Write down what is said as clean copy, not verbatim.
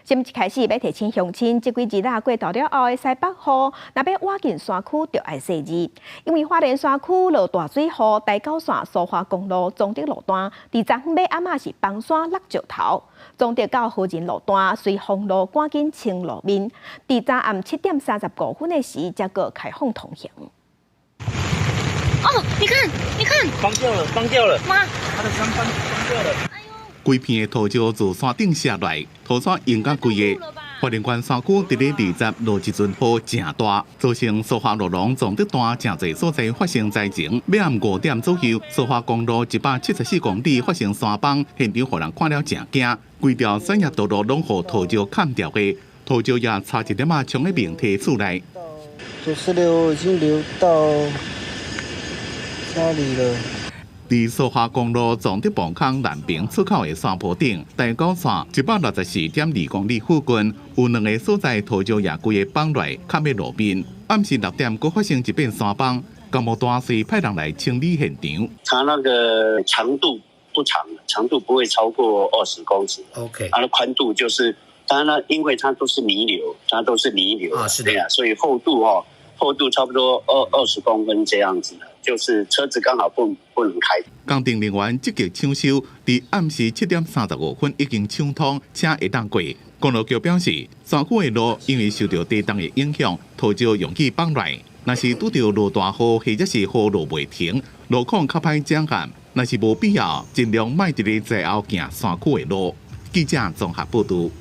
新聞一開始欲提醒鄉親，這幾日啦過晝了後的西北雨，若欲倚近山區，就愛細膩，因為花蓮山區落大水雨，台九線蘇花公路彰德路段，佇昨昏尾暗仔是崩山落石頭，彰德到和仁路段隨封路趕緊清路面，佇昨暗7點35分的時，才閣開放通行。哦，你看，你看，崩掉了，崩掉了，媽，它的山崩崩掉了。規片的土石自山頂瀉來，土山淹甲規个。花蓮縣山區佇咧20落一陣雨誠大，造成蘇花路廊彰德段誠濟所在發生災情。尾暗5點左右，蘇花公路174公里發生山崩，現場予人看了誠驚，規條產業道路攏予土石崁掉的，土石也差一點仔衝去明體厝內。土石流已經流到家裡了。佇蘇花公路彰德磅空南平出口的山坡頂，台九線164.2公里附近，有兩个所在土石也規个崩來，崁佇路面。暗時6點，閣發生一遍山崩，工務單位派人來清理現場。它那個長度不長，長度不會超過20公尺。 它的寬度就是，當然因為它都是泥流，它都是泥流啊，是的，對啊，所以厚度哦，厚度差不多20公分這樣子，就是車子剛好不能開。工程人員積極搶修，佇暗時7點35分已經搶通，車會當過。公路局表示，山區的路因為受著地動的影響，土石容易崩來。若是拄著落大雨或者是雨落袂停，路況較歹掌控。若是無必要，盡量莫佇咧災後行山區的路。記者綜合報導。